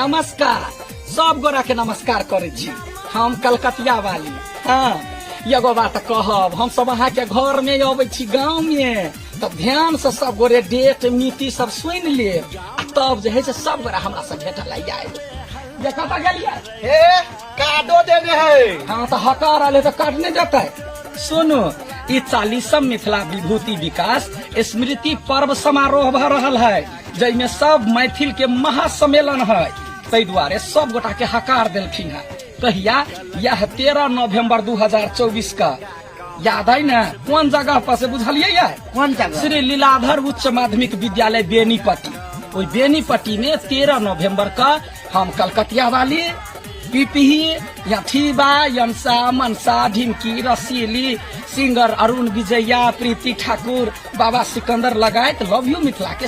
नमस्कार, सब गोरा के नमस्कार करै छी। हम कलकतिया वाली। हाँ, एगो बात कहब, हम सब अहाँ के घर में अबै छी गाँव में, तऽ ध्यान से सब गोरे डेट मिति सब सुनि लेब आ तब जे है से सब गोरा हमरा से भेटल आयब। जे कतऽ गेलियै? हे, कार्डो देने है। हाँ, तऽ हकार आले तऽ कार्ड नहि देतै। सुनू, ई 40म मिथिला विभूति विकास स्मृति पर्व समारोह भऽ रहल है, जाहिमे सब मैथिल के महासम्मेलन है। ताहि दुआरे सब गोटा के हकार देलखिन है। कहिया? यह 13 नवंबर 2024 का। याद है ने कोन जगह पर से बुझलियै ये? कोन जगह? श्री लीलाधर उच्च माध्यमिक विद्यालय बेनीपट्टी। ओहि बेनीपट्टी में 13 नवंबर का हम कलकतिया वाली, पिपही या ठीबा, यमसा, मनसा, ढिमकी, रसीली, सिंगर अरुण विजया, प्रीति ठाकुर, बाबा सिकंदर लगायत लव you Mithila के।